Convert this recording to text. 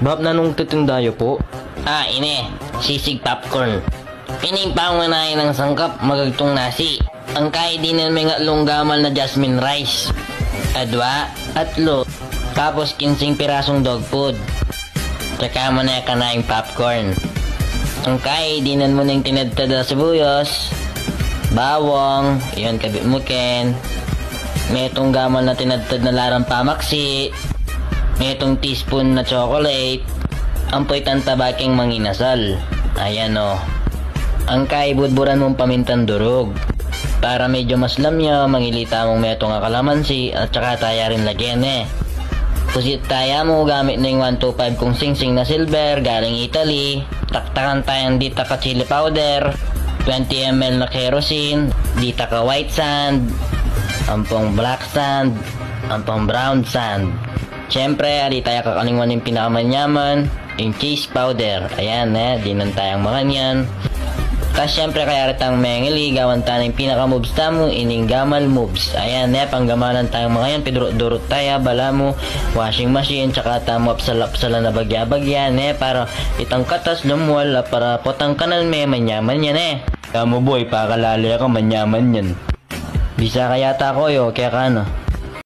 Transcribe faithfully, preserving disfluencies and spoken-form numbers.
Bap, nanung titinda yu pu? Ah, ine, sisig popcorn. Ining pangunayan nang sangkap, magagtung nasi. Angkay dinan me ing atlung gamal na jasmine rice. Adwa, atlu. Tapos kinsing pirasung dog food. Tsaka mu ne kanaing popcorn. Angkay dinan mu ning tinadtad a sibuyas, bawang, yun, kabit mu ken. Metung gamal na tinadtad na larang pamaksi. Metung teaspoon na chocolate. Ampo itang taba keng manginasal. Ayan o. Angkay budburan mung pamintang durug. Para medyo maslam ya, mangili tamung metung a kalamansi at saka taya rin lagyan e. Pusit taya mu gamit ning one two five kung singsing na silver, galing Italy. Taktakan tayang ditak a chili powder, twenty M L na kerosene, ditak a white sand, ampong black sand, ampong brown sand. Siyempre, ali taya kakalingwan ning pinakamanyaman, ing cheese powder. Ayan, e, dinan tayang makanyan. Tas siyempre, kaya ritang mengili, gawan ta ning pinaka-moves tamu, ining gamal moves. Ayan, e, panggamalan tayang makanyan, pidurut-durut taya, balamu, washing machine, tsaka tamu apsal-apsalan a bagya-bagya, ne, para itang katas lumwal, a para potang kanal me, manyaman yan, e. Kamu, boy, pakalale ka, manyaman yan. Bisa ka yata, koyo, kaya ka na.